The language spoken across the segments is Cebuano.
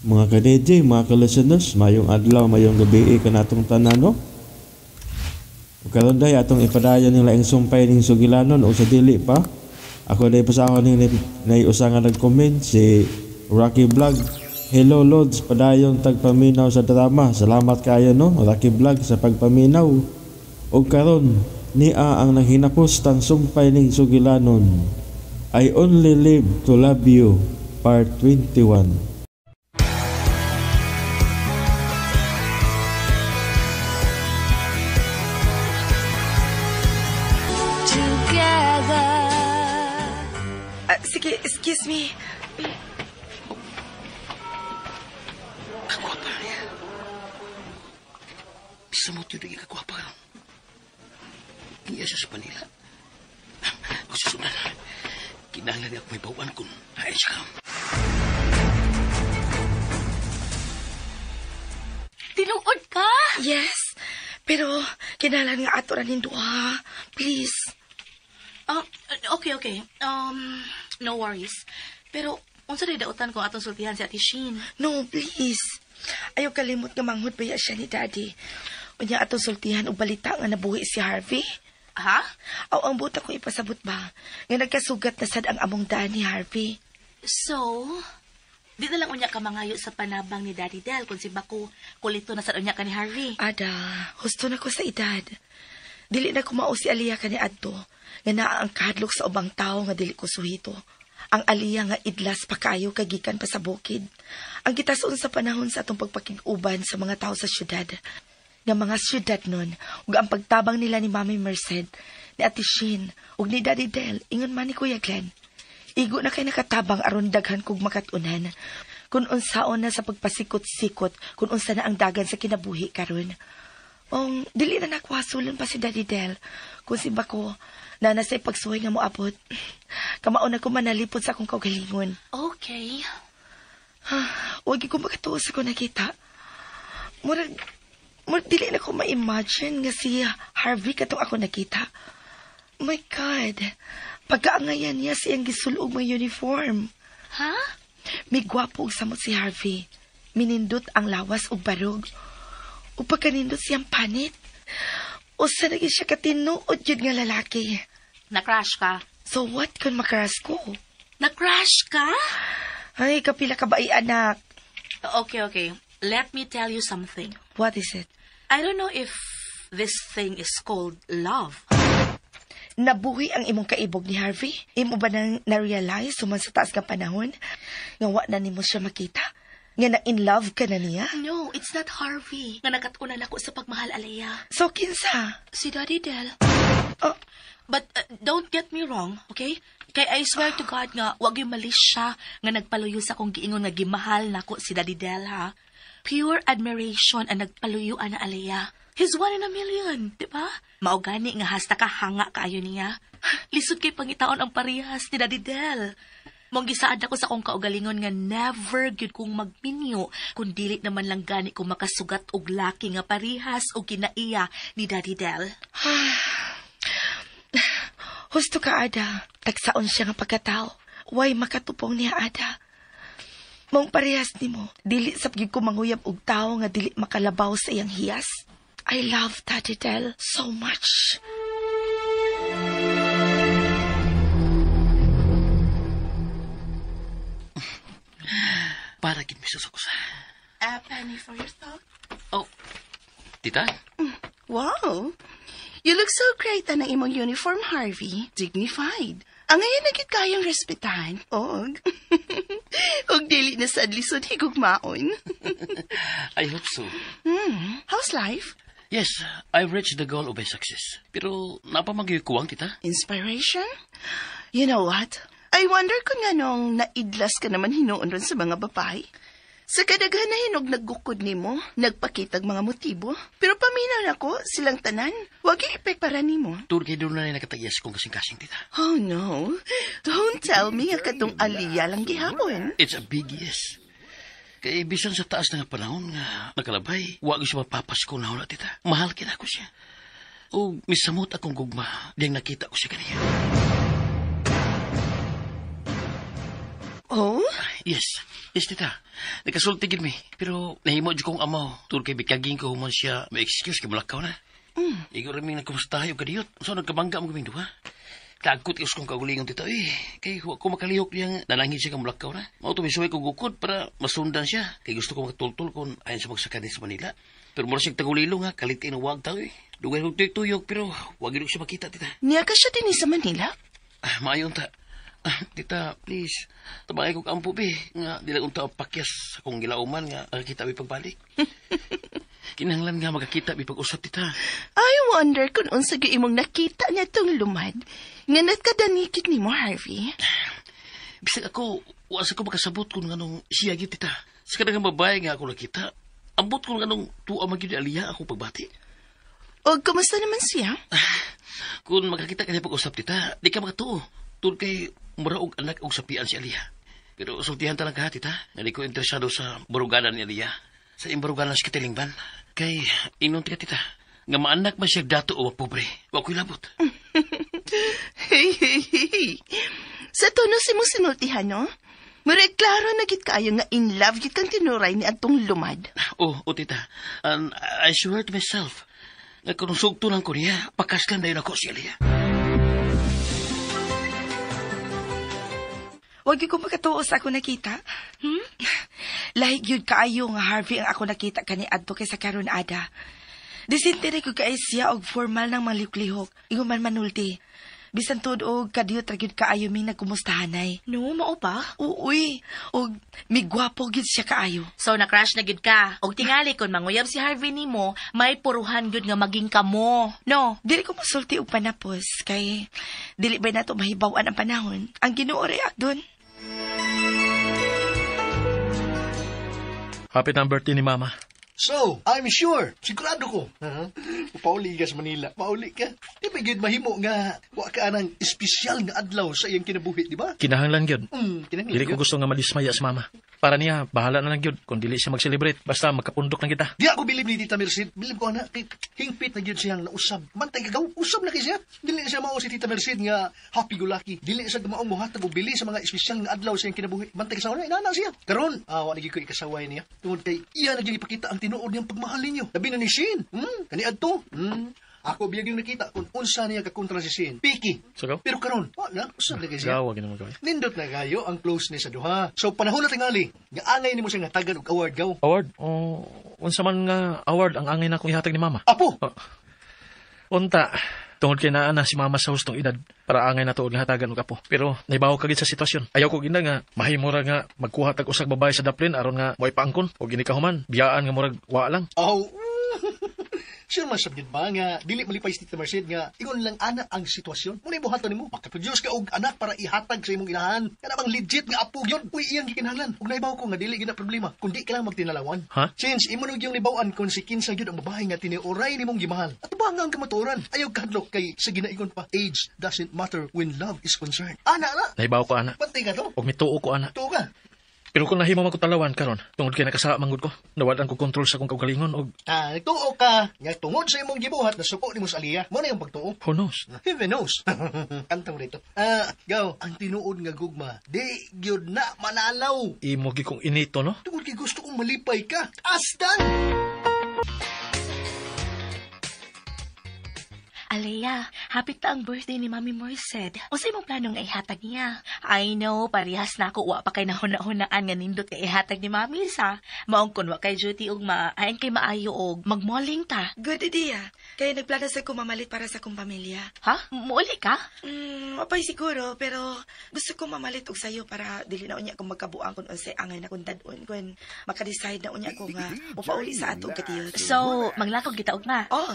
Mga ka-DJ, mga ka-listeners, mayong adlaw, mayong gabi kanatong tanan, no? Ug karon day atong ipadayon ning laing sumpay ning sugilanon o sa dili pa. Ako day pasahon ning nay usa nga nag-comment si Rocky Vlog. Hello Lods, padayon tagpaminaw sa drama. Salamat kayo no, Rocky Vlog sa pagpaminaw. Ug karon niya ang nanghinapos tang sumpay ning sugilanon. I Only Live to Love You, Part 21. Together. Sige, excuse me. Kagwapa niya. Samot yun ang kagwapa. Niya siya sa Manila. Kung susunod, kinahanglan niya ako may bawaan kung hain siya karon. Tinuod ka? Yes, pero kinahanglan nga ato ra ning duha. Please. Okay. No worries. Pero, unsa day dautan kung atong sultihan si Ate Sheen? No, please. Ayaw kalimot nga manghud ba siya ni Daddy. Unya atong sultihan og balita nga nabuhi si Harvey. Ha? Aw, ang buta ko ipasabot ba nga nagkasugat na sad ang among daan ni Harvey. So, di na lang unya ka mangayo sa panabang ni Daddy Del kung si Bako kulito na sad unya ka ni Harvey. Ada, husto na ko sa edad. Dili na ko mao si Aliyah kani adto nga naa ang kahadlok sa ubang tawo nga dili ko suhito. Ang Aliyah nga idlas pa kaayo kay gikan pa sa bukid. Ang gitason sa panahon sa atong pagpakig-uban sa mga tawo sa syudad. Nga mga syudad nun, ug ang pagtabang nila ni Mami Merced, ni Ate Sheen, ug ni Daddy Del, ingon man ni Kuya Glenn. Igo na kay nakatabang aron daghan kog makatunan. Kung unsaon na sa pagpasikot-sikot, kung unsa na ang dagan sa kinabuhi karon. Ong, dili na nakuhasulon pa si Daddy Del. Kung si Bako, na nasa ipagsuway nga moabot. Kamao na ko manalipod sa akong kaugalingon. Okay. Wag ko makatuo sa ko nakita. Murag dili na ko ma-imagine nga si Harvey katong ako nakita. My God, pagkaangayan niya siyang gisulog mga uniform. Ha? May gwapo og samot si Harvey. Minindot ang lawas og barog. Ug pagkanindot siyang panit. Usa na gyud siya katinuod yun nga lalaki. Na-crush ka? So what kung makrush ko? Na-crush ka? Ay, kapila ka ba ay anak? Okay. Let me tell you something. What is it? I don't know if this thing is called love. Nabuhi ang imong kaibog ni Harvey? Imo ba nang na-realize human sa taas nga panahon? Nga wa na nimo siya makita? Nga na in love ka na niya? No, it's not Harvey. Nga nakatunan ako sa pagmahal, Alea. So, kinsa? Si Daddy Del. Oh, But don't get me wrong, okay? Kay I swear to God nga, wag yung mali siya nga nagpaluyo sa akong giingon nga gimahal nako si Daddy Del, ha? Pure admiration ang nagpaluyo ana, Alea. He's one in a million, di ba? Mao gani nga hasta ka hanga kaayo niya. Lisod kay pangitaon ang parehas ni Daddy Del. Mong gisaad ako sa akong kaugalingon nga never gyud kong magminyo kung dili naman lang gani ko makasugat og laki nga parehas og kinaiya ni Daddy Del. Husto ka, Ada. Tagsaon siya nga pagkatao. Way makatupong niya, Ada. Mong parehas nimo, dili sa gyud ko manguyab og tawo nga dili makalabaw sa iyang hiyas. I love Daddy Del so much. Para gid mi sa kusa. A penny for your thought. Oh, tita? Wow! You look so great ang imong uniform, Harvey. Dignified. Ang ngayon na gid kayang respetahan. Og. Og dili na sad lisod higugmaon. I hope so. How's life? Yes, I've reached the goal of my success. Pero napamagyo kuwang, tita? Inspiration? You know what? I wonder kung anong naidlas ka naman hinuon ron sa mga babae. Sa kadaghan na hinog naggukod nimo, nagpakitag mga motibo. Pero paminaw nako silang tanan. Wag i-epek para nimo. Tur kay doon na nakatayas kong kasing-kasing, tita. Oh no. Don't tell me nga katong Aliyah lang gihapon. It's a big yes. Kay bisan sa taas na nga panahon nga nakalabay, wag siya mapapasko na wala, tita. Mahal kina ko siya. O misamot akong gugma, diyang nakita ko siya kaniya. Oh? Yes. Yes, tita. Nakasulti gid mi. Pero nahimo jud kong amaw. Tur kay bikaging ko human siya. May excuse kay mulakaw na. Igo rin ming nagkumustahay og kadiyot. So nagkabangga mo kaming duha. Takot kay kong kaugalingon, tita. Eh, kay wa ko makalihok niyang nalangin siya kang mulakaw na. Mao to misuway kong gukod para masundan siya. Kay gusto ko makatultol kung ayon sa magsaka din sa Manila. Pero mura siyang tagulilo nga, kalit kay wag tao eh. Dugay kong tuyok-tuyok pero wag gid siya makita, tita. Niya ka siya din sa Manila? Ah, maayon ta. Ah, tita, please. Tabangay ko kampo, be. Nga, di lang unta ang pakyas sa kong gilauman nga nakakita mi pagbalik. Kinahanglan nga magkakita mi pag-usap, tita. I wonder kung unsa gyud imong nakita niya tong lumad. Nga nagkadanikit nimo, Harvey. Bisag ako, wa sa ko makasabot kung nganong siya gyud, tita. Sa kadaghang babae nga ako nakita, ambot kung nganong tuwa man gyud ni Aliyah akong pagbati. O kumusta naman siya? Kung makakita ka niya pag-usap, tita, di ka makatuo. Tungod kay mura og anak og sapian si Aliyah. Pero sultihan ta lang ka, tita. Nga di ko interesado sa baruganan ni Aliyah. Sa iyang baruganan sa katilingban. Kay, inon ka, tita, nga maanak man siya dato o mapobre. Wa ko'y labot. Hey, hey, hey. Sa tono si mo sinultihan, no? Murag klaro na gid kaayo nga in love gid kang tinuray ni atong lumad. Oh, oh, tita. And I swear to myself, nga kung sugto lang ko niya, pakaslan na yun ako si Aliyah. Wag gyud ko makatuo sa ako nakita. Lahi gyud kaayo nga Harvey ang ako nakita kani adto kaysa karon ada. Disente rin ko kay siya og formal ng maliklihok. Ingon man manulti. Bisan tuod og kadiyot ra gyud kaayo mi nagkumustahanay. No, mao ba? Uuy, og migwapo gyud siya kaayo. So, na-crush na gyud ka. Og tingali, kung manguyab si Harvey nimo, may puruhan gyud nga maging kamo. No? Dili ko mosulti og panapos kay dili ba nato mahibaw-an ang panahon. Ang Ginoo react dun. Happy na birthday ni Mama. So, I'm sure, sigurado ko, pauli ka sa Manila, pauli ka. Di ba gyud mahimo nga wa ka anang espesyal nga adlaw sa iyang kinabuhi, di ba? Kinahanglan gyud. Kinahanglan Dili ko gyud. gusto nga madismaya sa Mama. Para niya, bahala na lang gyud kung dili siya mag-celebrate. Basta magkapundok lang kita. Di ako bilib ni Tita Merced. Bilib ko ana kay hingpit na gyud siyang nausab. Mantay kagaw, usab na kay siya. Dili na siya mao si Tita Merced nga happy go lucky. Dili siya maong mohatag og bili sa mga espesyal nga adlaw sa iyang kinabuhi. Mantay ka sa una, inana siya. Karon, wa na gyud ko ikasaway niya. Tungod kay iya na gyud ipakita ang tinuod niyang pagmahal ninyo. Labi na ni Shane. Kaniadto. Ako biyag yung nakita kung unsa niya kakontra si Shane. Piki. Sagaw? Pero karon, wa na, usab na kay siya. Gawa gina mo gawin. Nindot na kayo ang close ni sa duha. So panahon na tingali, nga angay nimo siya nga tagan og award gaw. Award? O, unsa man nga award ang angay na akong ihatag ni Mama? Apo. Oh. Unta, tungod kay naa na si Mama sa hustong edad para angay na tuod nga hatagan og apo. Pero naibaw ka gid sa sitwasyon. Ayaw ko gina nga mahimura nga magkuha tag usag babae sa daplin aron nga mo'y paangkon o gini ka human, biyaan nga murag wa lang. Oh. Sure man sab gyud ba nga dili malipay si Tita Merced nga ingon lang ana ang sitwasyon. Muna ibuhaton nimo, makaproduce ka og anak para ihatag sa imong inahan. Kana bang legit nga apo gyud? Uy, iyang gikinahanglan. Ug naibaw ko nga dili gyud na problema kundi ka lang magtinalawan. Ha? Since imo nang yung nibaw-an kung si kinsa gyud ang babae nga tiniuray nimong gimahal. Ato ba nga ang kamatuoran? Ayaw kahadlok kay sa ginaingon pa, age doesn't matter when love is concerned. Ana na. Naibaw ko ana. Bantay ka to. Og mituo ko ana. Tuo ka. Pero kung nahimo man ko talawan karon, tungod kay nakasaha manggod ko, nawad-an ko kontrol sa akong kaugalingon og Nagtuo ka nga tungod sa imong gibuhat nasuko nimo sa Aliyah. Mo na yung pagtuo. Who knows? Heaven knows. Kanta mo dito. Gaw, ang tinuod nga gugma, di gyud na manalaw. Imo gyud kong inito, no? Tungod kay gusto kong malipay ka. Asdan! Alea, hapit ta ang birthday ni Mami Merced. Unsa imong plano nga ihatag niya? I know, parehas na ako. Wa pa kay nahuna-hunaan nga nindot nga ihatag ni Mami sa. Maong kun wa kay duty ug ayon kay maayo og magmalling ta. Good idea. Kaya nagplano sa ko mamalit para sa akong pamilya. Ha? Muuli ka? Mapay siguro, pero gusto ko mamalit og sayo para dili na unya ko magkabuang kun unsay angay na kung dad-on kun maka-decide na unya ko nga mopauli sa atong katiyot. So, maglakog kita ugma. Oh.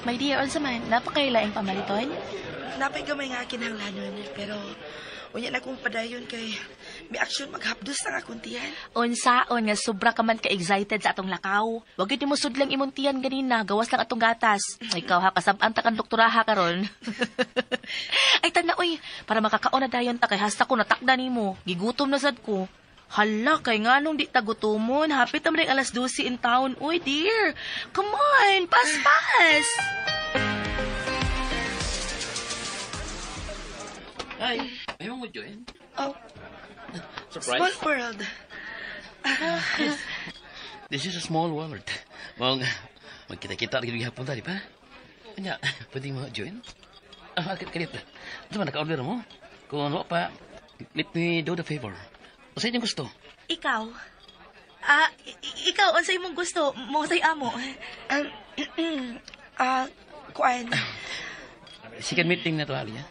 My dear, unsa man, napakailaing pamaliton? Napay gamay nga kinahanglanon, pero unya na kong padayon kay may aksyon maghapdos ang akong tiyan. Unsaon nga sobra ka man ka-excited sa atong lakaw. Wag gyud nimo sudlang imong tiyan ganina, gawas lang atong gatas. Ikaw ha, kasab-an ta kang doktoraha karon. Ay tana oy, para makakaon na dayon ta kay hasta ko natakda nimo. Gigutom na sad ko. Hala, kay nganong di ta gutomon? Hapit na man 12:00 in town. Uy, dear. Come on, pas-pas. Hi, may mo join? Oh, Surprise? small world. This is a small world. Mong, magkita-kita lagi gihapon ta, di ba? Anya, pwede mo join? Ah, kalit. Ito ba, naka-order mo? Kung ano pa, let me do the favor. Sa inyong gusto? Ikaw? Ah, ikaw, unsay imong gusto? Mo say amo. Ah, kuan. Second meeting na to, Ali, ha?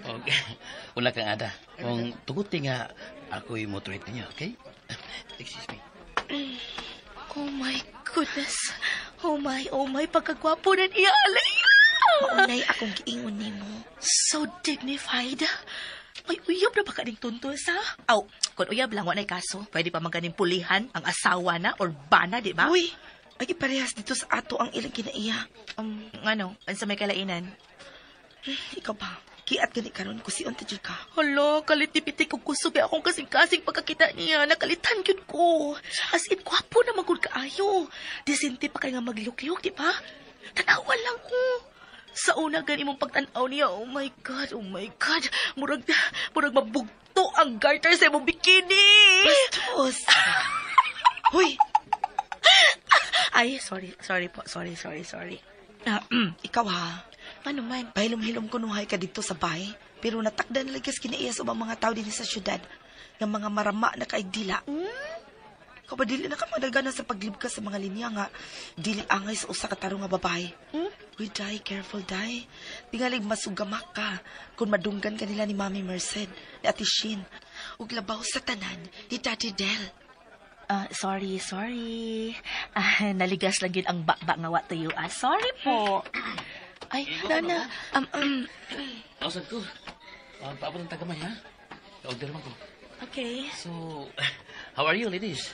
Okay. Wala kang ada. Kung tuguti nga, ako'y mo treat ninyo, okay? Excuse me. Oh my goodness. Oh my, pagkagwapo na niya, Alea. Maunay akong giingon nimo. So dignified. May uyab na ba ka ning tuntos, ha? Aw, kung uyab lang, wala kaso. Pwede pa man ganing pulihan ang asawa na or bana, di ba? Uy, ay parehas dito sa ato ang ilang kinaiya. Ano, sa may kalainan? Ikaw ba? Kiat gani karon kusion ta jud ka. Hala, kalit ni pitik kong kusog kay akong kasing-kasing pagkakita niya. Nakalitan yun ko. As in, gwapo na magud kaayo. Disente pa kay nga magliyok-liyok, di ba? Tanawa lang ko. Sa una gani mong pagtanaw niya, oh my God, oh my God. Murag, murag mabugto ang garter sa imong bikini. Bastos! Huy, Ay, sorry, sorry po, sorry, sorry, sorry. Ah, ikaw ha. Ano man? Pahilom-hilom kunuhay ka dito sa bahay. Pero natakda na lang kinaiya sa ubang mga tao din sa syudad. Nga mga marama na kaigdila. Ikaw ba dili na ka madagana sa paglibka sa mga linya nga dili angay sa usa ka tarong nga babae? Hmm? Uy, Day, careful, Day. Tingalig masugamak ka kung madunggan ka nila ni Mami Merced, ni Ate Shin, ug labaw sa tanan ni Daddy Del. Ah, sorry, sorry. Ah, naligas lang yun ang bakba nga wa tuyo. Ah, sorry po. Ay, nana. Ausad ko. Paabot ang tagamay, ha? Order man ko. Okay. So, how are you, ladies?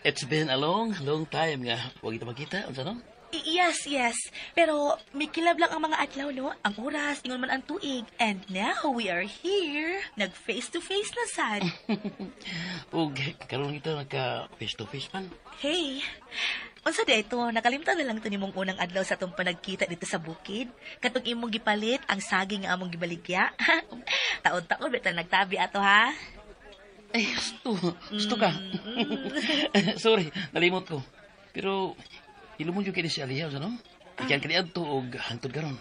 It's been a long, long time nga. Huwag ito magkita. Unsa no? Yes. Pero may kilab lang ang mga adlaw, no? Ang oras, ingon man ang tuig. And now we are here. Nag face to face na sad. Ug karon kita nagka face to face man. Hey. Unsa di ito, nakalimtan na lang to nimong unang adlaw sa atong panagkita dito sa bukid. Katong imong gipalit ang saging nga among gibaligya. Taon-taon bita nagtabi ato ha. Ay, gusto. Gusto ka. Sorry, nalimot ko. Pero, ilumon yung kini si Aliyah, ano? Ikan kani adto og hangtod karon.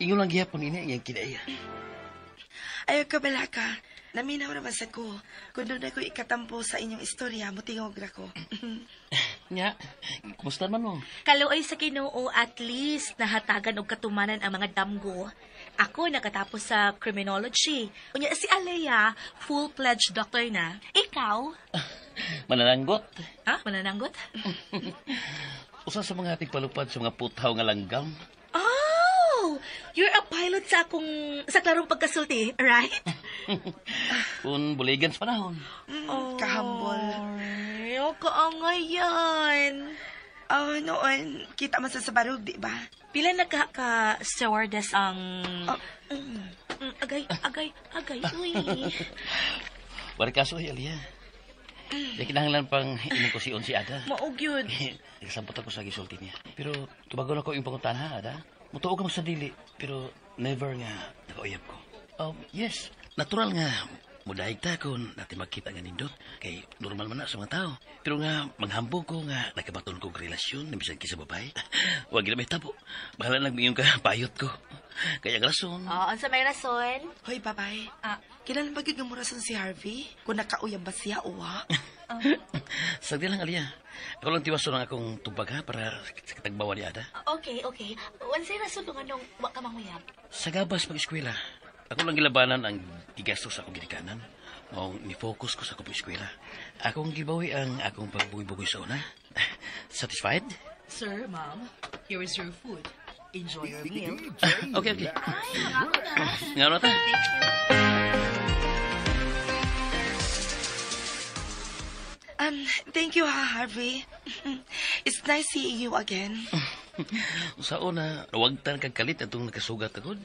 Ingon lang gihapon ini iyang kinaiya. Ayaw ka balaka. Naminaw naman sa ko. Kung doon ako ikatampo sa inyong istorya, mutingog ra ko. Nya, kumusta man mo? Kaluoy sa Ginoo, at least nahatagan og katumanan ang mga damgo. Ako nakatapos sa criminology. Unya si Alea, full-fledged doctor na. Ikaw? Manananggot. Ha? Manananggot? Usa sa mga tigpalupad sa mga puthaw nga langgam. Oh! You're a pilot sa akong sa klarong pagkasulti, right? Kung buligan sa panahon. Oh, kahambol. Ay, oh, kaangayan. Oh, noon, kita man sa barog, di ba? Pila na ka, ka stewardess ang... Oh, Agay, agay, agay, uy. Wala kaso, ay, Aliyah. Di kinahanglan pang imong kusion si Ada. Maog yun. Nagsampot ako sa gisulti niya. Pero tubagon ako yung pangutana, ha, Ada. Mutuo ka mo sa dili, pero never nga nakauyab ko. Yes, natural nga. Mudahig ta kung natin magkita nga nindot. Kay normal man na sa mga tao. Pero nga, maghambog ko nga nakabaton kong relasyon na bisan kisa babae. Huwag na may tabo. Bahala lang yung kapayot ko. Kaya ang rason. Oo, oh, sa may rason. Hoy, babay. Ah. Kinahanglan ba gyud nga mo rason si Harvey? Kung nakauyab ba siya o wa? Sagdi lang, Aliyah. Ako lang tiwason ang akong tubag ha para sa katagbawa ni Ada. Okay, okay. Unsay rason kung anong wa ka manguyab? Sa gabas pag-eskwela, ako lang gilabanan ang gigastos sa akong ginikanan. Maong ni-focus ko sa akong eskwela. Akong gibawi ang akong pagbugoy-bugoy sa una. Satisfied? Sir, ma'am, here is your food. Enjoy your meal. Okay. Ay, mga na. Nga na ta. Thank you. Thank you, ha, Harvey. It's nice seeing you again. Sa una, wag tan kag kalit atong nakasugat agad.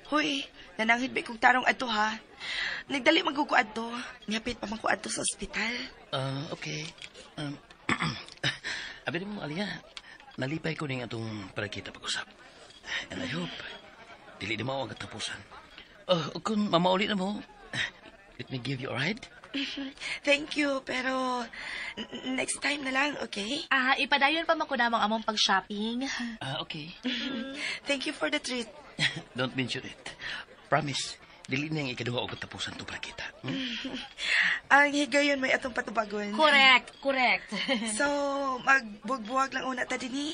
Hoy, nananghid ba kong tarong adto ha? Nagdali magugo adto. Nihapit pa man ko adto sa ospital. Ah, okay. Abi mo, Aliyah, nalipay ko ning atong parakita pag-usap. And I hope, dili di mao ang katapusan. Oh, kung mamauli na mo, let me give you a ride. Thank you, pero next time na lang, okay? Ah, ipadayon pa man ko namang among pag-shopping. Ah, okay. Thank you for the treat. Don't mention it. Promise, dili na yung ikaduha o katapusan to para kita. Ang higayon may atong patubagon. Correct, correct. So, magbuwag lang una ta dinhi.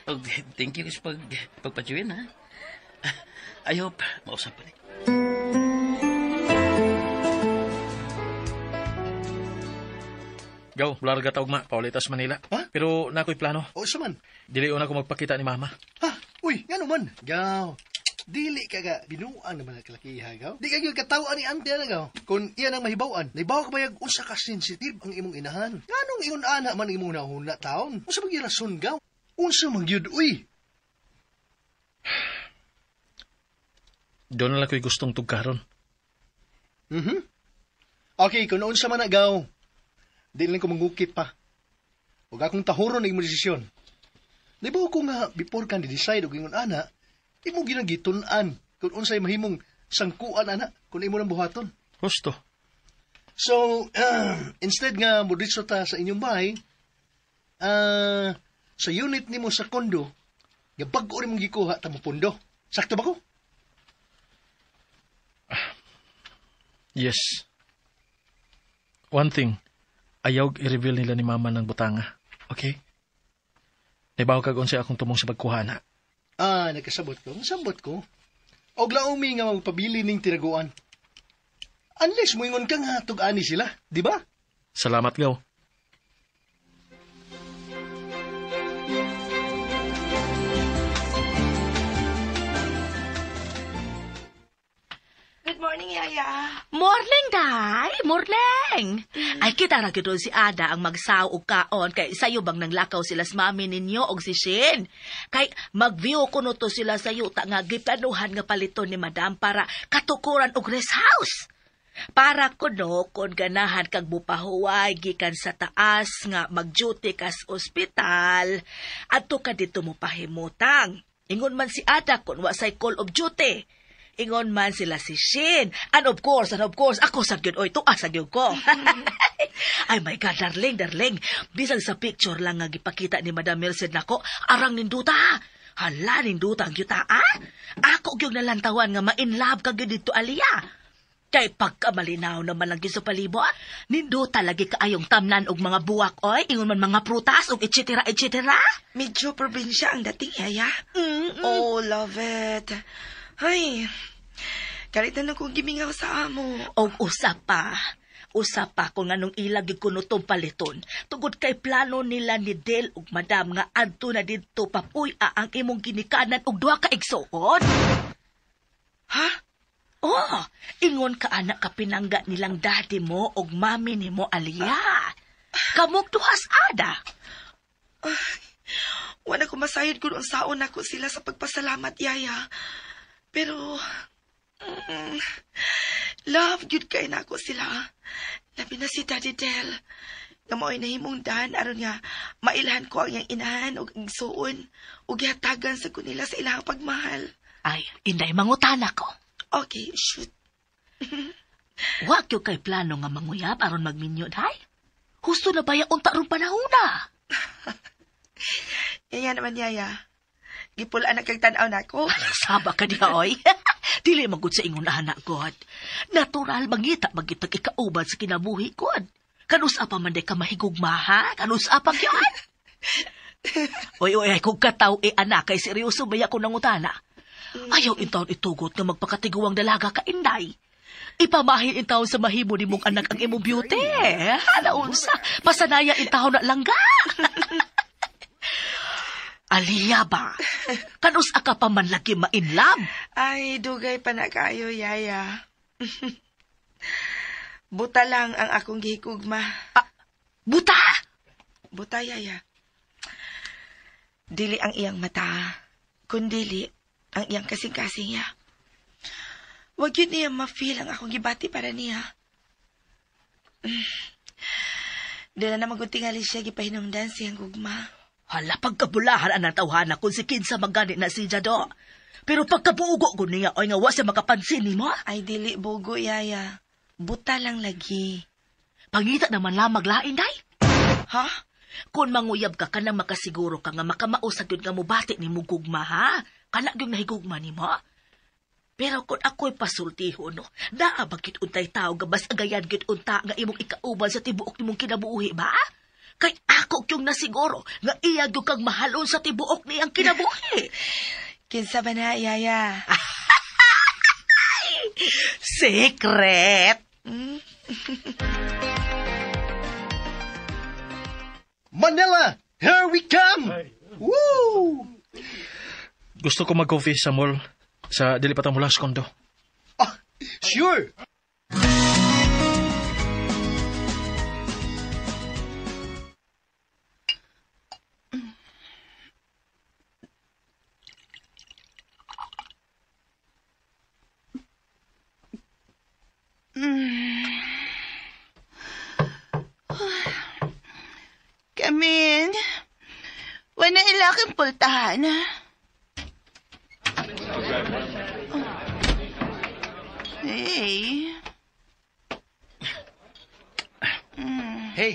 Oh, thank you sa pagpatuin, ha? I hope mausap pa ni. Gaw, larga ta ugma, paulitas Manila. Ha? Pero na ako'y plano. O sa man? Dili una ko magpakita ni mama. Ha? Uy, nga naman. Gaw. Dili ka ga, binuang naman ang kalakiha, gaw. Di ka gyud katawaan ni ante ana, gaw. Kung iyan ang mahibaw-an, nahibaw ka bayag unsa ka sensitive ang imong inahan. Nganong ingon ana man imong nahuna taon? Unsa man gyud rason, gaw? Unsa man gyud, uy? Doon na lang ko'y gustong tugkaron. Mhm. Okay, kung unsa man na, gaw. Di lang ko mangukit pa. Huwag akong tahuron ang imong desisyon. Di ba ko nga, before ka ni-decide og ingon ana, imo ginagitun-an kung unsay mahimong sangkuan ana, kung imo nang buhaton. Husto. So, instead nga moditso ta sa inyong bahay, sa unit nimo sa kondo, nga bag-o rin mong gikuha ta mo pundo. Sakto ba ko? Yes. One thing, ayaw i-reveal nila ni mama ng butanga. Okay? Naibaw kag unsay akong tumong sa pagkuha na. Ah, nagkasabot ko. Nasabot ko. Og laumi nga magpabili ning tiraguan. Unless moingon ka nga tug-ani sila, di ba? Salamat, Gaw. Good morning, Yaya. Morning, day! Morning! Ay, kita ra gyud si Ada ang magsaw og kaon kay sayo bang nanglakaw sila sa mami ninyo og si Shin. Kay mag-view kuno to sila sa yuta nga giplanuhan nga paliton ni Madam para katukuran og rest house. Para kuno kon ganahan kag bupahuway gikan sa taas nga mag-duty kas ospital, adto ka dito mo pahimutang. Ingon man si Ada kon wa say call of duty. Ingon man sila si Shin. And of course, ako sa gyud oy, tuas sa gyud ko. Ay my God, darling, darling. Bisan sa picture lang nga gipakita ni Madam Merced nako, arang ninduta. Hala, ninduta ang yuta, ah? Ako gyud nalantawan nga ma-in love ka gyud dito, Aliyah. Kay pagkamalinaw naman lang gyud sa palibot, ninduta lagi kaayong tamnan og mga buwak, oy, ingon man mga prutas og et cetera, et cetera. Medyo probinsya ang dating, Yaya. Oh, love it. Ay, kalit na kong gimingaw sa amo. Og usa pa kung anong ilag kuno tong paliton. Tungod kay plano nila ni Del ug Madam nga adto na didto papuy-a ang imong ginikanan og duha ka igsuon. Ha? Oh, ingon ka anak ka pinangga nilang daddy mo og mami nimo Aliyah. Kamog duhas ada. Wala ko masayod kung unsaon nako sila sa pagpasalamat, Yaya. Pero, love gyud kay nako sila. Labi na si Daddy Del. Nga mao'y nahimong dan aron nga mailhan ko ang iyang inahan og igsuon ug gihatagan sa kunila sa ilang pagmahal. Ay, inday mangutana ko. Okay, shoot. Wa gyud kay plano nga manguyab aron magminyo day. Husto na baya unta ron panahona. Yaya naman, Yaya. Gipulaan na kag tan-aw nako. Saba ka diha, oy. Dili magud sa ingon anak, God. Natural, mangita magitag ikauban sa kinabuhi, God. Kanus-a pa man day ka mahigugma, ha? Kanus-a pa gyud? Oy, oy, ay, kung kataw, anak, kay seryoso ba ako nangutana? Ayaw intaon itugot nga magpakatiguang dalaga ka, inday. Ipamahin intaon sa mahimo ni mong anak ang imong beauty. Hala, unsa. Pasanaya intaon na langga. Aliyah ba? Kanus ka pa man lagi ma-inlove? Ay, dugay pa na kayo, Yaya. Buta lang ang akong gihikugma. Ah, buta? Buta, Yaya. Dili ang iyang mata, kundili ang iyang kasing-kasing niya. Wag yun niya ma-feel ang akong gibati para niya. Di na naman tingali siya gipahinumdan siyang gugma. Hala, pagkabulahan ang tawhana kung si Kinsa magani na si Jado. Pero pagkabugo ko niya, ay nga wa siya makapansin nimo. Ay, dili bugo, Yaya. Buta lang lagi. Pangita naman lang maglain, day. Ha? Kung manguyab ka, kanang makasiguro ka nga makamausag yun nga mubati ni mo gugma, ha? Kana yung nahigugma ni mo. Pero kung ako'y pasultihon, no, naa ba gid untay tao nga mas agayan gid unta nga imong ikauban sa tibuok nimong kinabuhi ba? Kay ako yung nasiguro nga iya gyud kang mahalon sa tibuok niyang kinabuhi. Kinsa ba na, Yaya? Secret! Manila, here we come! Woo! Gusto ko mag-coffee sa mall sa dili pa ta mula sa kondo. Ah, sure! Come in. Wala ilaking pultahan. Hey. Hey.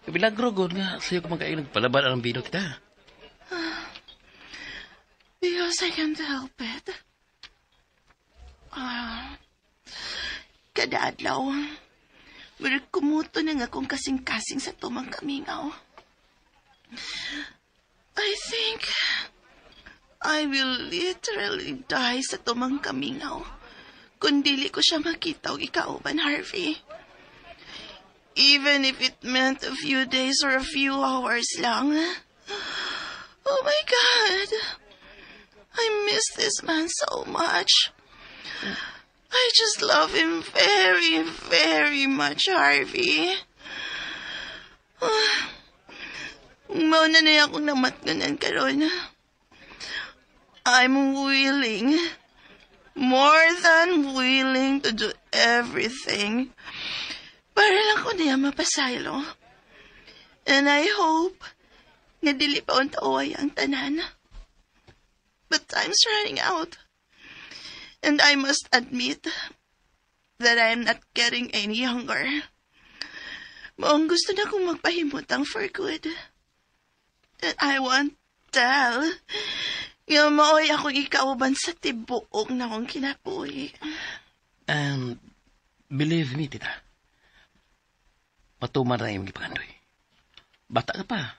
Kabilagro, god nga. Sa'yo ka magkain nagpalaban ang bino kita. Because I can't help it. Kada adlaw, murag kumuto na nga akong kasing-kasing sa tumang kamingaw. I think I will literally die sa tumang kamingaw kung dili ko siya makita og ikauban, Harvey. Even if it meant a few days or a few hours lang. Oh my God! I miss this man so much. I just love him very, very much, Harvey. Mao na niya akong namatnganan karon. I'm willing, more than willing to do everything para lang ko niya mapasaylo. And I hope nga dili pa unta uway ang tanan. But time's running out. And I must admit that I'm not getting any younger. Maong gusto na kong magpahimutang for good. And I want tell nga maoy akong ikauban sa tibuok na akong kinabuhi. And believe me, tita. Patuman na imong gipangandoy. Bata ka pa.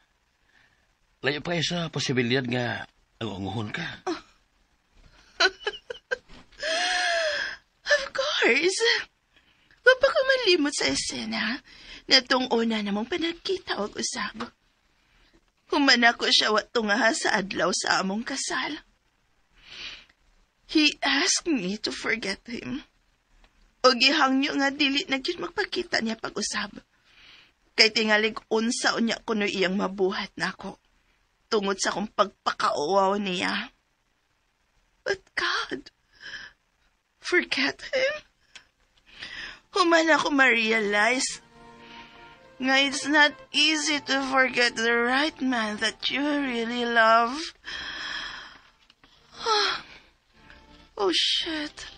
Layo pa kayo sa posibilidad nga angunguhon ka. Of course. Wa pa ko malimot sa esena na tong una namong panagkita og usab. Human ako siya watunga sa adlaw sa among kasal. He asked me to forget him. O gihangyo nga dili na gyud magpakita niya pag-usab. Kay tingalig unsa unya kuno iyang mabuhat nako tungod sa akong pagpakauwaw niya. But God, forget him? Human ako ma-realize nga it's not easy to forget the right man that you really love. Oh shit.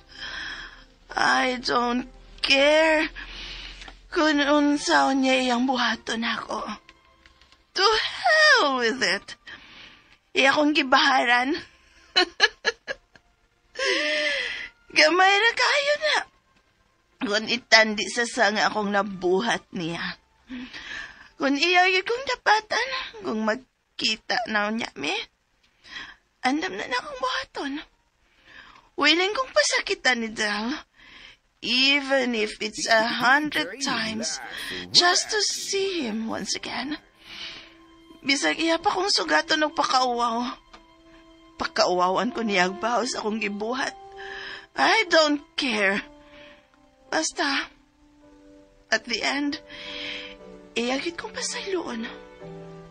I don't care kung unsa niya iyang buhaton ako. To hell with it. Iya akong gibaharan. Gamay na kayo na. Kung itandi sa sanga akong nabuhat niya. Kung iya yun kong dapatan, kung magkita na niya mi, andam na na akong buhaton. Willing kong pasakitan ni Del, even if it's 100 times, just to see him once again. Bisag iya pa kong sugaton og pakauwaw. Pakauwawan ko niya ang baho sa akong gibuhat. I don't care. Basta, at the end, iya gid kong pasayloon.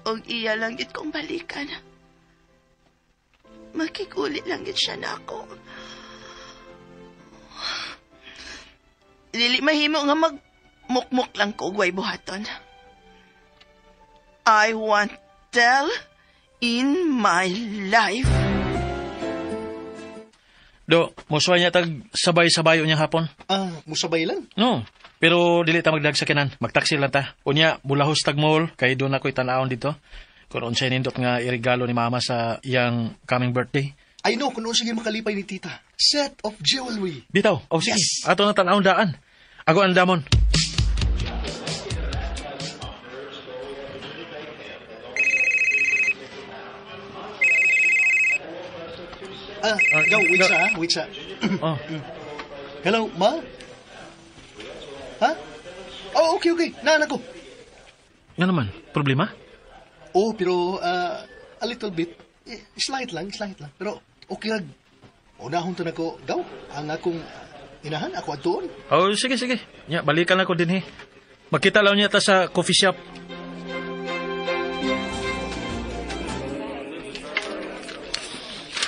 Og iya lang gid kong balikan. Makikuli lang gid siya na ako. Dili mahimo nga magmukmuk lang ko og way buhaton. I want Del in my life. Do, musuway niya tag sabay-sabay unyang hapon. Ah, musabay lang. No, pero dili ta magdag sa kinan. Magtaksi lang ta. Unya, bulahos tag mall, kay doon ako'y tanawon dito. Kung unsay nindot nga irigalo ni mama sa iyang coming birthday. I know kung sige makalipay ni tita. Set of jewelry. Bitaw, oh sige. Yes. Ato na tanawon daan. Ako ang damon. Ah, go, wait sa, wait sa. Oh. Hello, ma? Ha? Oh, okay, okay. Naan ako. Nga naman, problema? Oh, pero a little bit. Eh, slight lang, slight lang. Pero okay rag. Unahon to nako, gaw. Ang akong inahan, ako adtuon. Oh, sige, sige. Nya, balikan ako din eh. Magkita lang niya ta sa coffee shop.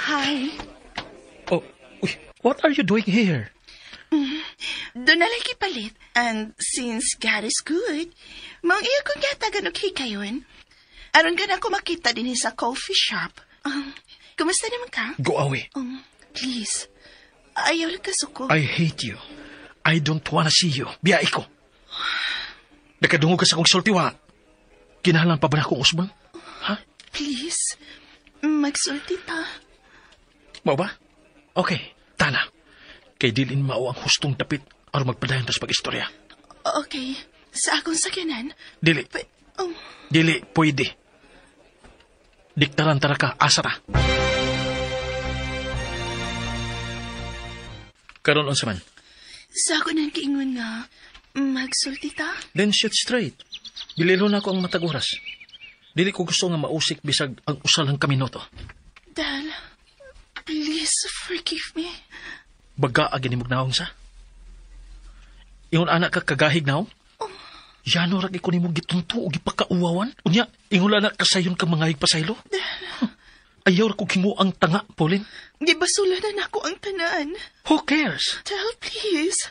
Hi. Oh, uy, what are you doing here? Doon na lang kipalit. And since God is good, maong iya kong gatagan og hikayon. Aron ka na ako makita din sa coffee shop. Kumusta naman ka? Go away. Please. Ayaw lang kasuko. I hate you. I don't wanna see you. Biya ko. Nakadungog ka sa kong sulti, wa. Kinahanglan pa ba na akong usbon? Ha? Please. Magsulti ta. Mao ba? Okay, tana. Kay dilin mao ang hustong dapit aron magpadayon ta sa pag-istorya. Okay. Sa akong sakyanan. Dili. Dili, pwede. Diktaran tara ka, asa ta. Karon unsa man? Sa ako nang kiingon nga, magsulti ta. Then shoot straight. Bililo na ako ang matag oras. Dili ko gusto nga mausik bisag ang usa lang ka minuto. Dal, please forgive me. Baga agi nimo naong sa. Ingon anak ka kagahig naong? Yano ra ko nimo gitunto og gipakauwawan? Unya, ingon anak kasayon ka mangahig pasaylo? Ayaw ra ko kimo ang tanga, Pauline. Gibasula na nako ang tanan. Who cares? Del, please.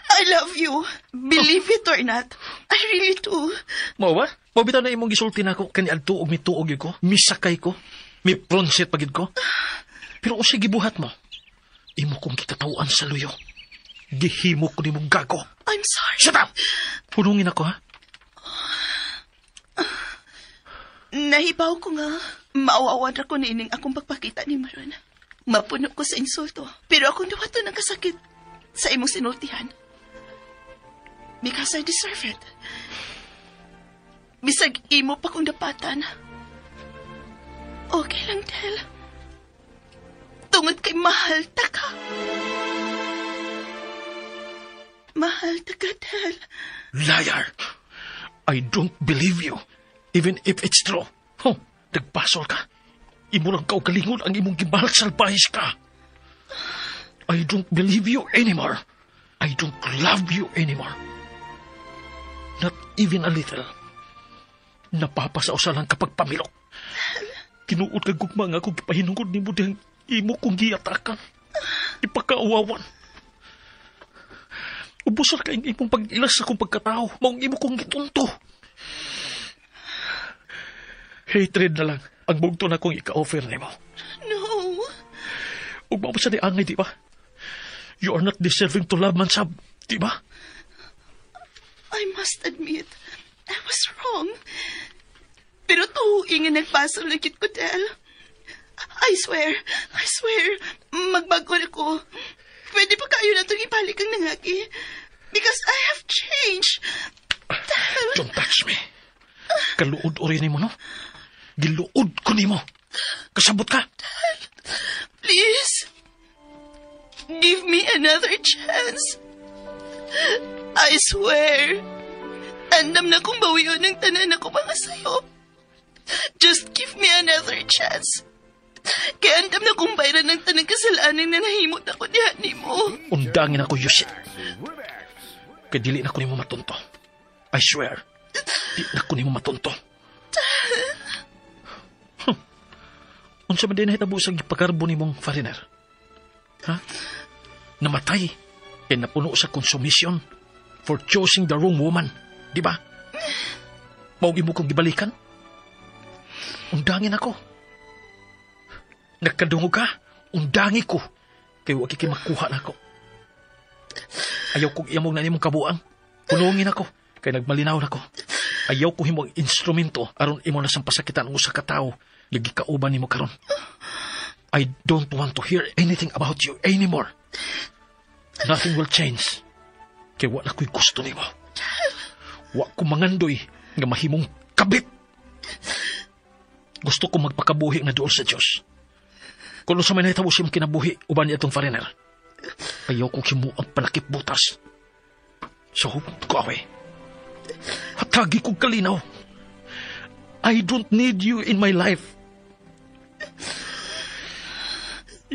I love you. Believe it or not, I really do. Mao ba? Mao bitaw na imong gisulti nako kaniadto og mituog gyud ko, misakay ko, mipronsit pa gid ko. Pero unsay gibuhat mo? Imo kong gikatawan sa luyo. Gihimo ko nimo gago. I'm sorry. Shut up! Punungin ako, ha? Nahibaw ko nga, maawawan ra ko niining akong pagpakita ni Maron. Mapuno ko sa insulto, pero akong duwato ng kasakit sa imong sinultihan. Because I deserve it. Bisag imo pa kong dapatan. Okay lang, Del. Tungod kay mahal ta ka. Mahal ta ka, Del. Liar! I don't believe you, even if it's true. Huh, nagbasol ka. Imo lang kaugalingon ang imong gibalik salbahis ka. I don't believe you anymore. I don't love you anymore. Not even a little. Napapasausa lang kapag pamilok. Tinuod ka gugma nga kung gipahinungod nimo dihang imo kong giatakan. Ipakauwawan. Ubusar ka ang imong pag-ilas sa akong pagkatao. Maong imo kong gitunto. Hatred na lang ang bugto na kong ika-offer nimo. No. Ug mao sa di angay, di ba? You are not deserving to love man sab, di ba? I must admit, I was wrong. Pero tuuing nga nagpasol na kit ko, Del. I swear, magbago na ko. Pwede pa kayo na itong ibalik ang nangaki. Because I have changed. Del. Don't touch me. Kaluod ori nimo, no? Giluod ko nimo. Kasabot ka. Del, please. Give me another chance. I swear. Andam na kong bawion ng tanan ako mga sayo. Just give me another chance. Kaya andam na kong bayran ng tanang kasalanan na nahimot ako niya ni mo. Undangin ako, Yusit. Kaya dili na ko nimo matunto. I swear. Di na ko nimo matunto. Huh. Unsa man din nahitabo sa gipagarbo nimong foreigner? Ha? Namatay. Kaya napuno sa consummation for choosing the wrong woman. Di ba? Maong imo kong gibalikan? Undangin ako. Nagkadungog ka? Undangi ko. Kay wa kay makuha nako. Ayaw kong iyamog na nimong kabuang. Punungin ako. Kay nagmalinaw nako. Ayaw ko himong instrumento aron imo na sang pasakitan ang usa ka tawo nga gikauban nimo karon. I don't want to hear anything about you anymore. Nothing will change. Kay wa na ko'y gusto nimo. Wa ko mangandoy nga mahimong kabit. Gusto ko magpakabuhi nga duol sa Dios. Kung sa may nahitabo siyang kinabuhi, uban niya itong foreigner. Ayaw kong himo ang panakip butas. So, go away. Hatagi kong kalinaw. I don't need you in my life.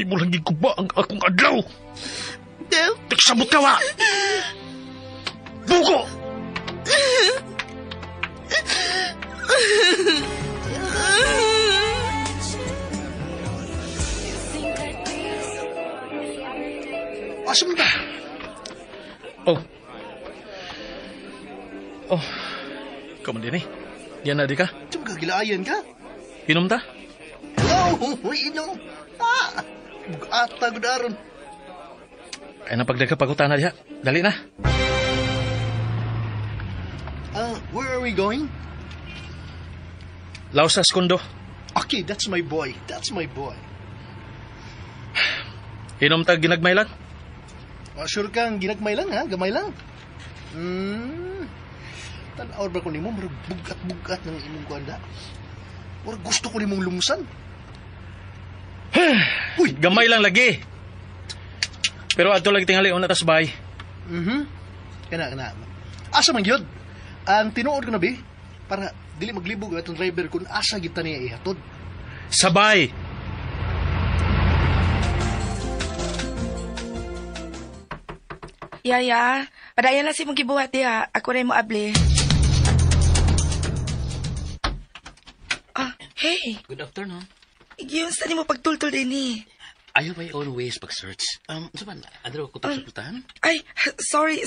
Imo lang giguba ang akong adlaw. Del? Tigsabot ka wa! Bugo! Asa man ta? Oh. Oh. Ikaw man din eh. Diyan na di ka? Diyan ka, gilaayan ka? Inom ta? Oh, inom. Ah! Bugata, gudaron. Ay, napagdaga pagutana diha. Dali na. Where are we going? Lausas Kondo. Okay, that's my boy. That's my boy. Inom ta ginagmay lang? Sure kang ginagmay lang, ha? Gamay lang. Tan-awar ba ko nimo? Murag bugat-bugat ng imong kuanda. Murag gusto ko nimong lumusan. Uy, gamay lang lagi. Pero adto lagi tingali una tas bay. Kana. Asa man gyud? Ang tinuod ko na bi para dili maglibog atong driver kung asa gyud ta niya ihatod. Sabay. Yaya, padayon lang si mong gibuhat diha. Ako rin mo abli. Ah, hey. Good afternoon. Igiyon sa nimo pagtultol din eh. I have my own ways pag-search. So man, ano ko ito sa putahan? Ay, sorry.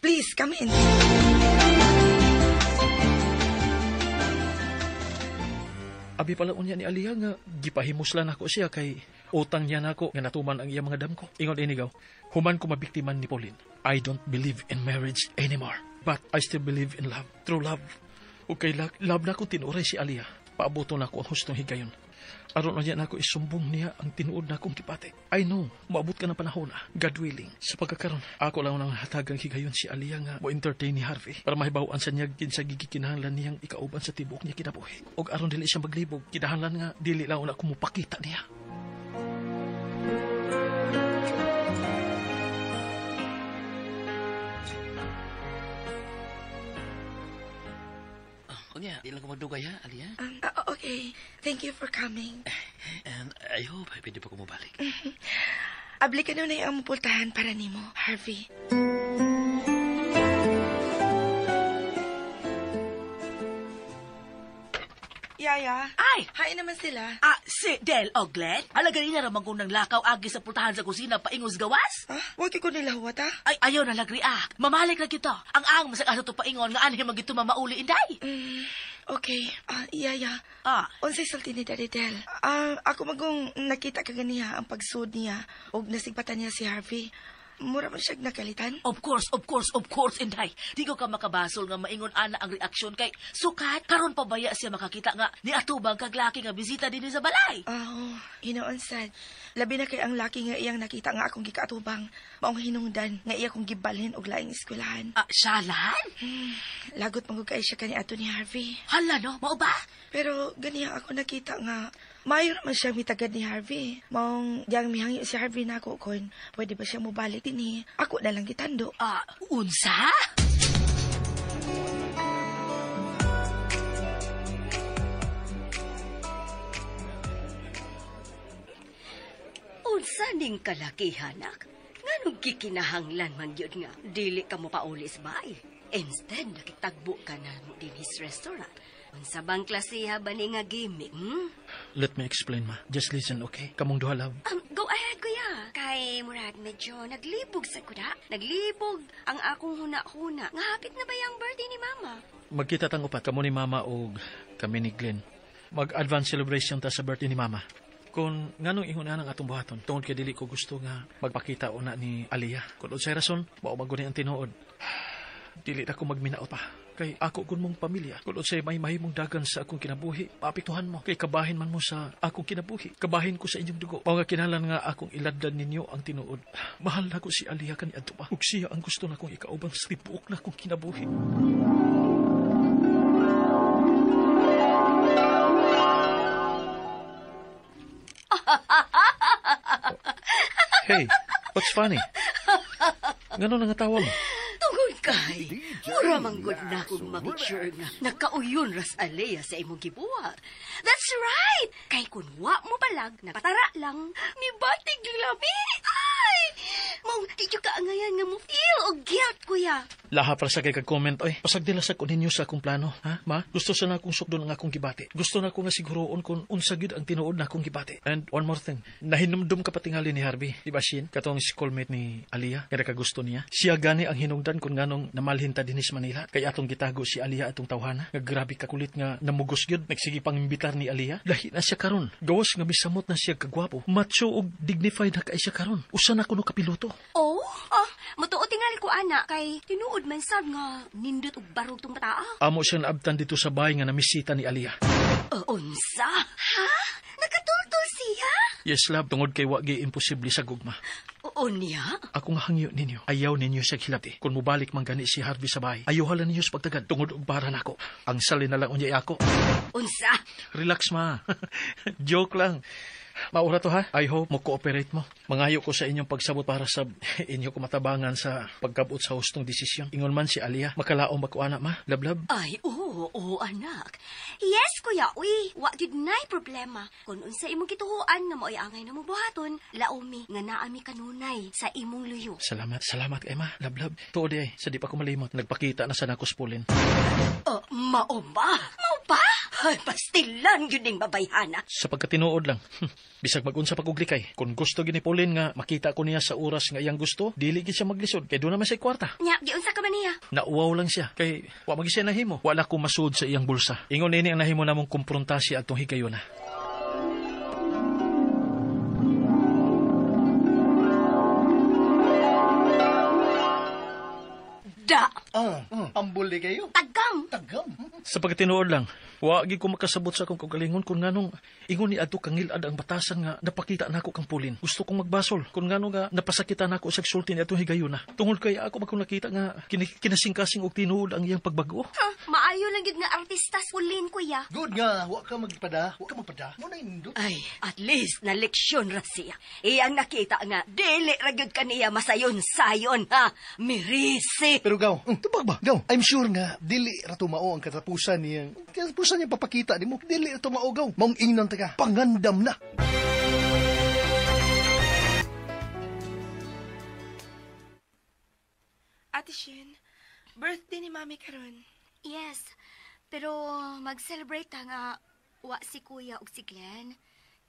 Please, come in. Abi pala unya ni Aliyah nga gipahimuslan ako siya kay utang niya nako nga natuman ang iyang mga damko. Ingon inigaw, human ko mabiktiman ni Pauline. I don't believe in marriage anymore. But I still believe in love. True love. O kay love na ko tinuray si Aliyah. Paabuto na ko ang hustong higayon. Aron na niya nako isumbong niya ang tinuod na akong kipate. I know, maabot ka ng panahon na, God willing. Sa pagkakaroon, ako lang nang hatagang higayon si Aliyah nga mo entertain ni Harvey para mahibaw-an sa niya kinsa gikinahanglan niyang ikauban sa tibok niya kinabuhi. Og aron dili siya maglibog, kinahanglan nga dili lang una ko mopakita niya. Unya, di lang ko magdugay ha, Aliyah. Okay. Thank you for coming. And I hope pwede pa ko mabalik. Abli ka nun ay ang mupultahan para nimo, Harvey. Yaya. Ay! Hain naman sila. Ah, si Del o Glenn? Ala, ganina ramang kong nanglakaw agi sa pultahan sa kusina paingos gawas? Ah, huwag ko nila huwat, ah. Ay, ayaw na lagriak. Mamalik na kita. Ang masag ato paingon nga anhi magito mamauli inday. Okay. Yaya. Ah. Unsay sulti ni Daddy Del? Ako magong nakita ka ganiha ang pagsud niya og nasigpatan niya si Harvey. Mura man siya'g nakalitan? Of course, inday. Di ko ka makabasol nga maingon ana ang reaksyon kay sukat karon pa baya siya makakita nga ni atubang kag laki nga bisita dinhi sa balay. Oh, hinoon sad. Labi na kay ang laki nga iyang nakita nga akong gikaatubang. Maong hinungdan nga iya kong gibalhin og laing eskwelahan. Ah, siya lan? Lagot man gud kay siya kani ato ni Harvey. Hala no, mao ba? Pero ganiya ako nakita nga maayo naman siya mitagad ni Harvey. Maong diyang mihangyo si Harvey nako kon pwede ba siya mobalik dinhi? Ako na lang gitando. Ah, unsa? Unsa ning kalakihanak? Nganong gikinahanglan man gyud nga dili ka mo pauli sa bahay? Instead, nakitagbo ka na mo din his restaurant. Unsa bang klasiha ba ni nga gimmick, Let me explain, ma. Just listen, okay? Kamong duha, love. Go ahead, kuya. Kay murag medyo naglibog sa kuda. Naglibog ang akong huna-huna. Nga hapit na ba yung birthday ni mama? Magkita tang upat. Kamo ni mama og kami ni Glenn. Mag-advance celebration ta sa birthday ni mama. Kung nganong ingon ang atong buhaton, tungod kay dili ko gusto nga magpakita una ni Aliyah. Kung unsay rason, mao man guni ang tinuod. Dili na ko magminaot pa. Kay ako gun mong pamilya. Kung unsay may mahimong dagan sa akong kinabuhi, paapektuhan mo. Kay kabahin man mo sa akong kinabuhi. Kabahin ko sa inyong dugo. Mao nga kinahanglan nga akong iladlad ninyo ang tinuod. Mahal nako si Aliyah kaniadto pa. Ug siya ang gusto nakong ikauban sa tibuok na akong kinabuhi. Hey, what's funny? Ngano nangatawa mo? Tungod kay, mura manggod na kung mapicture nga nakauyon ras Alea sa imong gibuhat. That's right! Kay kun wa mo balag, napatara lang, mibatig yung labi. Ay! Mong, di ka angayan nga mo feel o guilt, kuya. Laha para sa kay kag-comment, oy. Pasagdila sa ko ninyo sa akong plano, ha? Ma, gusto sa na akong sukdon ang akong gibati. Gusto na ko nga siguroon kung unsa gyud ang tinuod na akong gibati. And one more thing, nahinumdum ka patingali ni Harvey, di ba, Shin? Katong schoolmate ni Aliyah, nga nakagusto niya. Siya gani ang hinungdan kung nganong namalhin ta dinhi sa Manila. Kay atong gitago si Aliyah atong tawhana. Nga grabe kakulit nga namugos gyud. Nagsige pang imbitar ni Aliyah. Lahi na siya karon. Gawas nga misamot na siya kagwapo. Macho og dignified na kay siya karon. Usa na kuno kapiloto. Oh, ah, mutuo tingali ko ana kay tinuod man sad nga nindot og barog tong bataa. Amo siyang naabtan dito sa bahay nga namisita ni Aliyah. Unsa? Ha? Nakatultol siya? Yes, love, tungod kay wa gi imposible sa gugma. Oo niya? Ako nga hangyo ninyo. Ayaw ninyo siya hilabti. Kung mubalik man gani si Harvey sa bahay, ayaw hala ninyo sa pagtagad. Tungod og bara nako. Ang sali na lang unya ako. Unsa? Relax, ma. Joke lang. Maura to, ha? I hope mo cooperate mo. Mangayo ko sa inyong pagsabot para sa inyo kumatabangan sa pagkabot sa hustong desisyon. Ingon man si Aliyah, makalaom ba ko anak, ma? Lablab? Ay, oo, oo, anak. Yes, kuya, uy, wa gyud nay problema. Kung unsa imong gituhuan nga maoy angay na mo buhaton, laomi nga naami kanunay sa imong luyo. Salamat, salamat kay ma. Lablab. Tuod ay, sa di pa ko malimot, nagpakita na sa nakos pulin. Mao ba? Mao ba? Ay, pastilan gyud ning babayhana. Sa pagkatinuod lang. Bisag magunsa paguglikay. Kung gusto gini Pauline nga makita ko niya sa oras nga iyang gusto, dili gid siya maglisod kay doon naman siya kwarta. Nya, giunsa ka man niya? Nauwaw lang siya kay wa magi siya nahimo. Wala ko masud sa iyang bulsa. Ingon nini ang nahimo namong kumprontasya atong higayuna. Da. Ambol di kayo. Tagam. Tagam. Sa pagkatinuod lang, wa gid ko makasabot sa akong kaugalingon kung nganong ingon ni adto kangilad ang batasan nga napakita nako kang Pulin. Gusto kong magbasol kung ngano nga napasakitan nako sa sulti ni atong higayuna. Tungod kay ako man nakita nga kinasingkasing og tinuod ang iyang pagbago. Huh, maayo lang gid nga artista Pulin, kuya. Good nga, wa ka magpada, wa ka magpada. Mo na indot. Ay, at least na leksyon ra siya. Iyang nakita nga dili ra gyud kaniya masayon-sayon ha. Mirisi. Pero gaw, tubag ba? Gaw, I'm sure nga dili ra tumao ang katapusan niyang. Katapusan niya papakita nimo. Dili ra tumao gaw. Maong ingnan ta ka, pangandam na. Ate Shin, birthday ni Mami karon. Yes, pero mag-celebrate ta nga wa si Kuya ug si Glenn.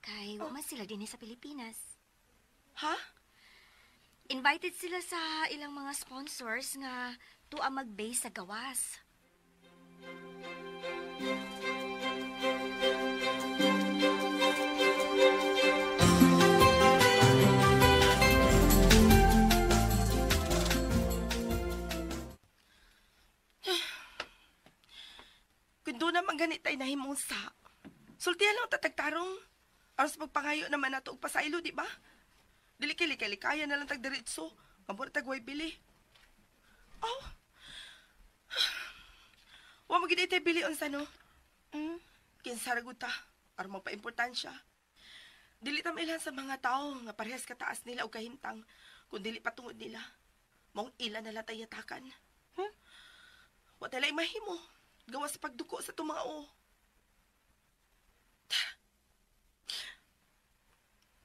Kay wa man sila dinhi sa Pilipinas. Ha? Invited sila sa ilang mga sponsors nga tuwa mag-base sa gawas. Kung doon naman ganit tayo nahimong sa, sultihan lang tatagtarong. Aros magpangayo naman nato og pasaylo, di ba? Dili kili-kili, kaya na lang tagdiritso. Kamura tagway bili. Oh! Wa mo gid itay bili unsa no? Kinsa ra gud ta, aron magpaimportansya. Dili ta mailhan sa mga tao nga parehas kataas nila og kahimtang kun dili patungod nila. Maong ila na lang tayo yatakan. Wa tay laing mahimo. Gawas sa pagduko sa itong mga o.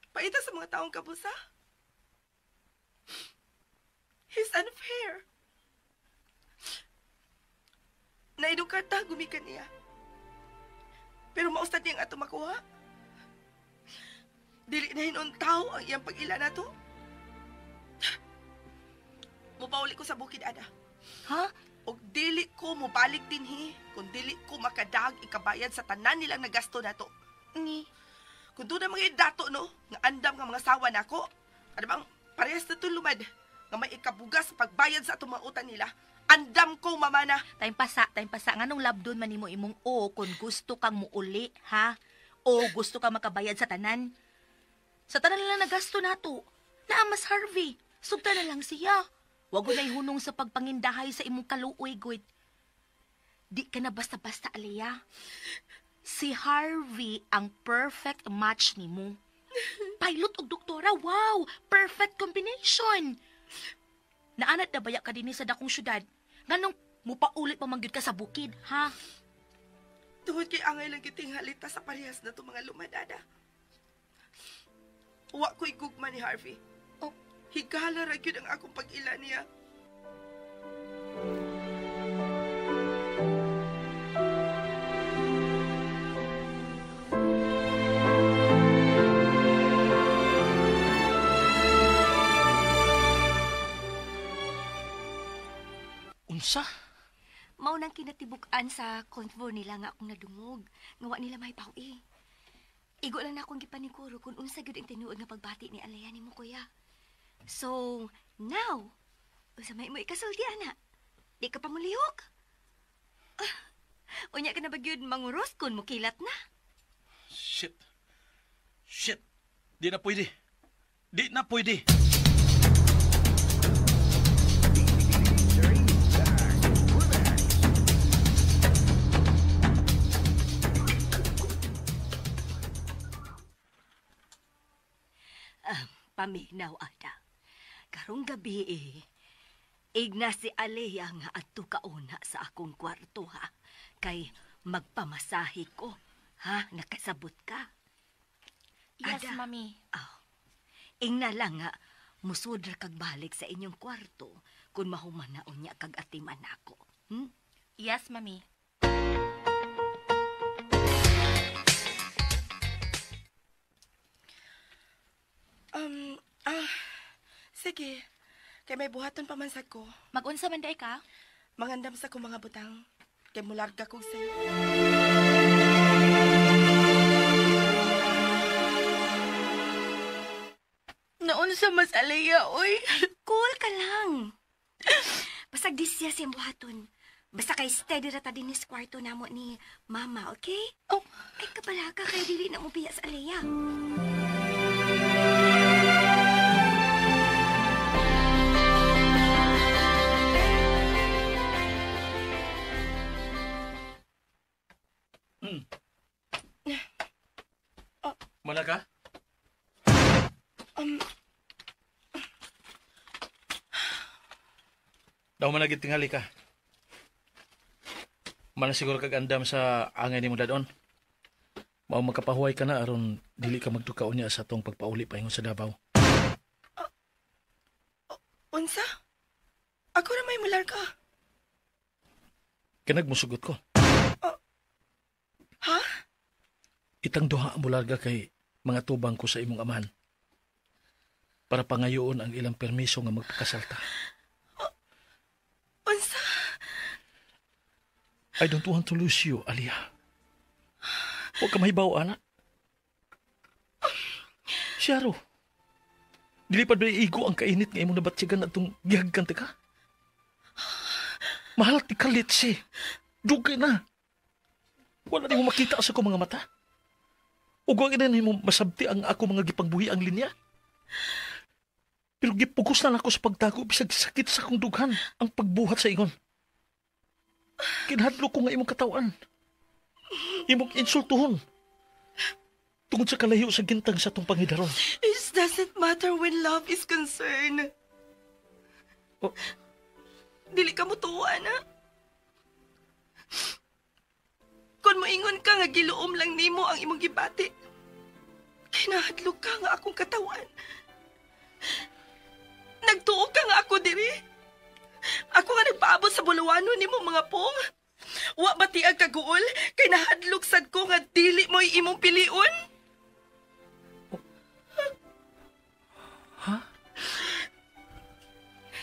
Paita sa mga taong kabusa. He's unfair. Naidukar ta, gumikan niya. Pero maustad niyang ato makuha. Dili na hinon tao ang iyang pag-ila na to. Mupauli ko sa bukid, Ada. Ha? Og dili ko mobalik dinhi kung dili ko makadag ikabayad sa tanan nilang nagasto nato. Ni? Kung doon ang mga dato, no, nga andam nga mga sawa nako, ano bang, parehas na itong lumad, nga may ikabugas sa pagbayad sa atong mga utang nila. Andam ko, mamana. Time pasa. Nganong labdon man nimo imong o kung gusto kang muuli, ha? O gusto kang makabayad sa tanan. Sa tanan lang nagasto nato. Naamas Harvey, sugta na lang siya. Wag na ihunong sa pagpangindahay sa imong kaluoy, good. Di ka na basta-basta, Alea. Si Harvey ang perfect match nimo. Pilot og doktora, wow! Perfect combination! Naanat na baya ka dinhi sa dakong syudad? Nganong mupaulit pa man gyud ka sa bukid, ha? Tungod kay angay lang giting halita sa parehas na itong mga lumadada. Wa ko'y gugma ni Harvey. Oh. Higala ra gyud ang akong pag-ila niya. Unsa? Mao nang kinatibuk-an sa convo nila nga akong nadungog. Nga wa nila mahibaw-i. Igo lang na akong gipaniguro kung unsa gyud ang tinuod nga pagbati ni Alea nimo, kuya. So, now, unsa may mo ikasulti, ana? Di ka pa mulihok? Unya ka na ba gyud manguros kung mukilat na? Shit. Shit. Di na pwede. Di na pwede. Paminaw, Ada. Karong gabi eh, igna si Alea nga adto kauna sa akong kwarto, ha. Kay magpamasahe ko, ha? Nakasabot ka? Yes, Ada. Mami. Oh. Ingna lang nga, musudra kag balik sa inyong kwarto kung mahuman na unya kag atiman ako. Yes, Mami. Sige. Kay may buhaton pa man sa ko. Mag-unsa man day ka? Mangandam sa kong mga butang. Kay mularga kog sayo. Naunsa mas Alea, oy. Cool ka lang. Basta disya siyang buhaton. Basta kay steady ra ta dinis kwarto namo ni Mama, okay? Oh. Ay kapalaka kay dili na mo biya sa Alea. Mana ka? Daw man lagi tingali ka. Mana siguro kag andam sa angay nimo dadon. Mao magkapahuway ka na aron dili ka magtukaon niya sa atong pagpauli paingon sa Davao. Unsa? Ako ra may mularga. Kanag musugot ko. Ha? Itang duha mularga kay mga tubang ko sa imong amahan. Para pangayoon ang ilang permiso nga magpakasalta. Unsa? I don't want to lose you, Alia. Huwag ka mahibaw, anak. Siyaro, dili pa ba igo ang kainit nga imong nabatsigan atong gihagkan ka? Mahal ti kalitsi. Dugay na. Wala nimo makita sa akong mga mata. Ug wa gid nimo masabti ang ako mga gipangbuhi ang linya. Pero gipugos na nako sa pagtago bisag sakit sa akong dughan ang pagbuhat sa ingon. Kinahadlok ko nga imong katawan. Imong insultuhon. Tungod sa kalayo sa gintang sa atong pangidaron. It doesn't matter when love is concerned. Oh. Dili ka mo tuwa na. Kung moingon ka nga giluom lang nimo ang imong gibati, kinahadlok ka nga akong katawan. Nagtuo ka nga ako diri. Ako nga nagpaabot sa buluwano nimo mga pong. Wa ba ti ang kaguol kay nahadlok sad ko nga dili mo imong piliun? Ha?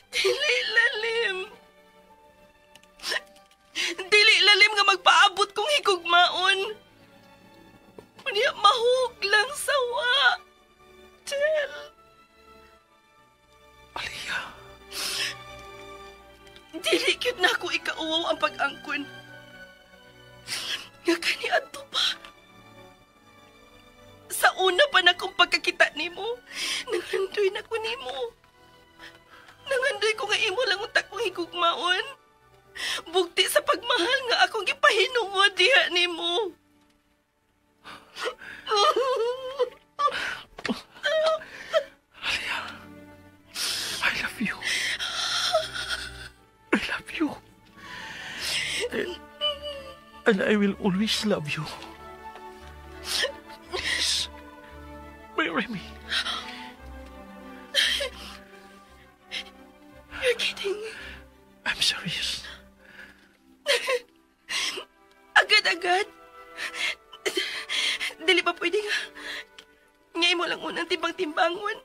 Dili lalim. Dili lalim nga magpaabot kong higugmaon. Unya mahug lang sa Dili gyud na ako ikauwaw ang pag-angkon. Nga kaniadto pa. Sa una pa na kong pagkakita nimo, nangandoy na ko nimo. Nangandoy ko nga imo lang unta kong higugmaon. Bugti sa pagmahal nga akong gipahinungod diha nimo. Alia, I love you. I love you. And I will always love you. Please, marry me. You're kidding. I'm serious. Agad-agad. Dili pa pwede nga. Nga imo lang unang timbang-timbangon.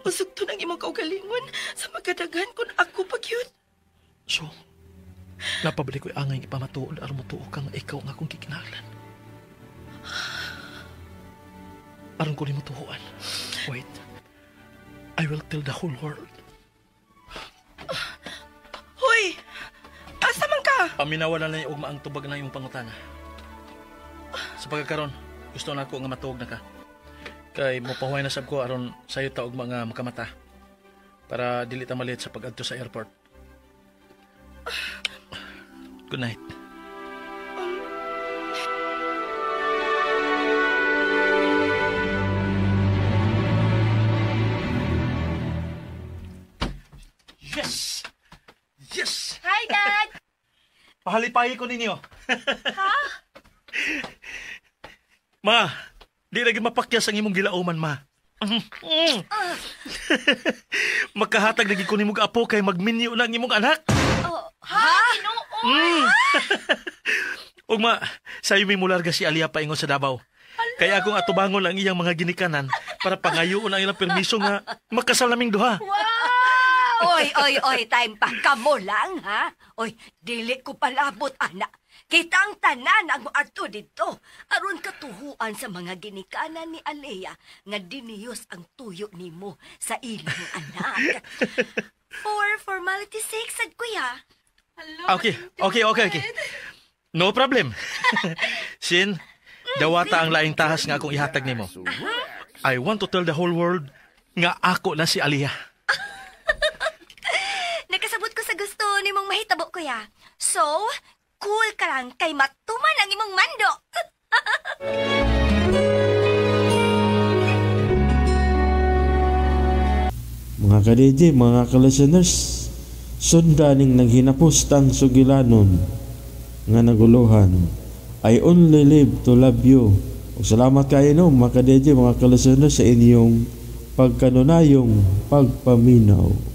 Usugto ng imong kaugalingon sa magkadagan kung ako pa cute. So, napabalik ko'y angay ipamatuod aron motuo ka nga ikaw ang akong gikinahanglan. Aron ko nimo tuhuan. Wait. I will tell the whole world. Hoy! Asa man ka? Paminawa na lang ugma ang tubag na imong pangutana. Sa pagkakaron, gusto na ako nga matuog na ka. Kay mopahuway na sab ko aron sayo ta ugma nga makamata. Para dili ta malit sa pag-adto sa airport. Good night. Yes! Yes! Hi, Dad! Pahalipayi ko ninyo. Ha? Ma, di lagi mapakyas ang imong gilauman, ma. Makahatag lagi ko nimong apo kay magminyo na ang imong anak. Oh, ha? Mm. Ug ma, sayo may mularga si Alia paingon sa Davao. Kaya akong atubangon ang iyang mga ginikanan para pangayoon ang ilang permiso nga makasal naming duha. Wow! Oy, oy, oy, time pa. Kamo lang, ha? Oy, dili ko palabot, anak. Kita ang tanan ang moadto didto. Aron katuhuan sa mga ginikanan ni Alea nga diniyos ang tuyo nimo sa ilang anak. For formality sake, sad kuya. Okay, okay, okay, okay. No problem. Sin, dawata ang laing tahas nga akong ihatag nimo. I want to tell the whole world nga ako na si Aliyah. Nakasabot ko sa gusto nimong mahitabo, kuya. So, cool ka lang kay matuman ang imong mando. Mga ka-DJ, mga ka-listeners, sundaning naghinapos tang sugilanon nga naguluhan. I only live to love you. O salamat kayo no, mga ka-DJ, mga ka-listeners, sa inyong pagkanunayong pagpaminaw.